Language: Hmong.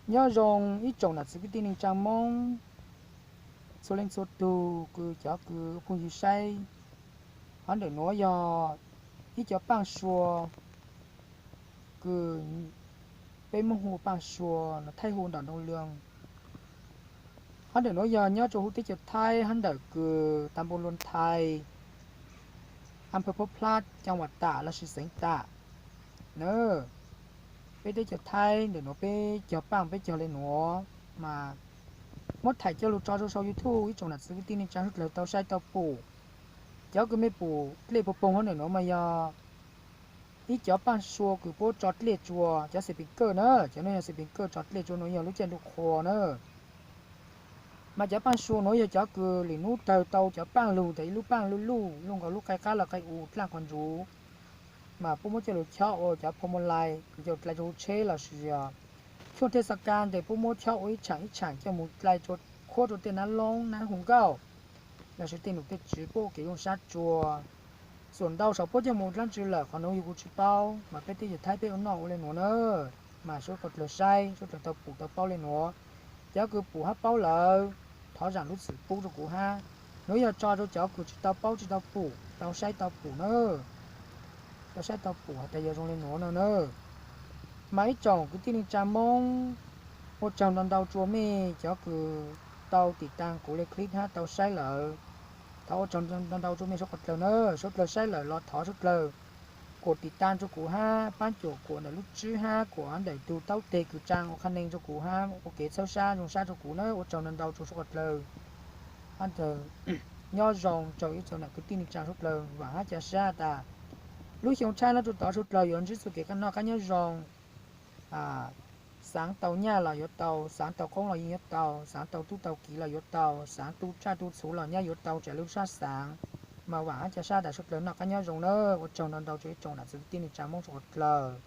Nyob zoo ib tsoom nam txiv kwv tij neej tsaa Moob txhua leej txhua tug kws cov kws phooj ywg saib. Hov ntawm nuav yog ib cov paaj sua kws peb Moob hu paaj sua, Thaib hu nram nroo lwg. Hov ntawm nuav yog nyob rua huv teb chaws Thaib, hov ntawm kws ta npu Luas Thais, a phawv Phob Plab, caa vam tam lossis xeev tam na. Peb teb chaws Thaib ntawm nuav peb cog paaj peb cog le nuav mas muab thaij coj lug tso rua sau YouTube, ib tsoom nam txiv kwv tij neej tsaa suav dlawg tau saib tau pum. Cov kws mej pum dlej poog poog hov ntawm nuav mas yog ib cov paaj sua kws puab tso dlej tsua, cov xi pes kawj na, cov nuav yog xi pes kawj tso dlej tsua, nuav yog lub caij ntuj qhua na. Mas cov paaj sua nuav yog cov kws lwm nub tawg tau cov paaj lug tas ib lub paaj luj luj, luj nkaus lub qai qab los qai u dlaaj qhov ntsuv, mas puab muab coj lug chob ua cov phob mos lais kws coj dlai rua huv tsheb lossis yog cuaj thej xab kas tes puab muab chob ua ib tshaam ib tshaam coj mus dlai rua, khuab rua tej nab loob nab hu nkauj lossis tej num tej tswv puab ua kev zoo sab tsua. Xuam ntau saum puab coj mus dlaab tsi lawm qhov nuav yug kuv tsi paub, mas peb teb chaws Thaib peb ua noj ua le nuav na. Mas suav dlawg saib suav dlawg tau pum tau paub le nuav. Cov kws pum hab paub lawm, thov zaam lub txim pub rua kuv hab. Nuav yog tso rua cov kws tsi tau paub tsi tau pum tau saib tau pum na, tau saib tau pum has tas yog zoo le nuav no na. Mas ib tsoom kwv tij neej tsaa Moob, ua tsaug ntau ntau rua mej cov kws tau tim taag kuv le clip hab tau saib lawm. Thov ua tsaug ntau ntau rua mej suav dlawg na, suav dlawg saib lawm los thov suav dlawg kuam tim taag rua kuv hab paab cuam kuam ntawm lub tswb hab kuam ntawm tug taub teg kws tsaa ua qha neeg rua kuv hab ua kev txhawb sab zoo sab rua kuv na, ua tsaug ntau ntau rua suav dlawg. Hab nyob zoo rua ib tsoom nam kwv tij neej tsaa suav dlawg, vaam hab ca sab tas lub xyoo tshab nuav rua tod suav dlawg yuav ntsib txuj kev noj qaab nyob zoo. Xaav tau nyaj los yuav tau, xaav tau qoob los yeej yuav tau, xaav tau tub tau kiv los yuav tau, xaav tu tsaj tu txhu los nyaj yuav tau, tsam lub sab xaav. Mas vaam hab ca sab tas suav dlawg noj qaab nyob zoo na, ua tsaug ntau ntau rua ib tsoom nam txiv kwv tij neej tsaa Moob suav dlawg.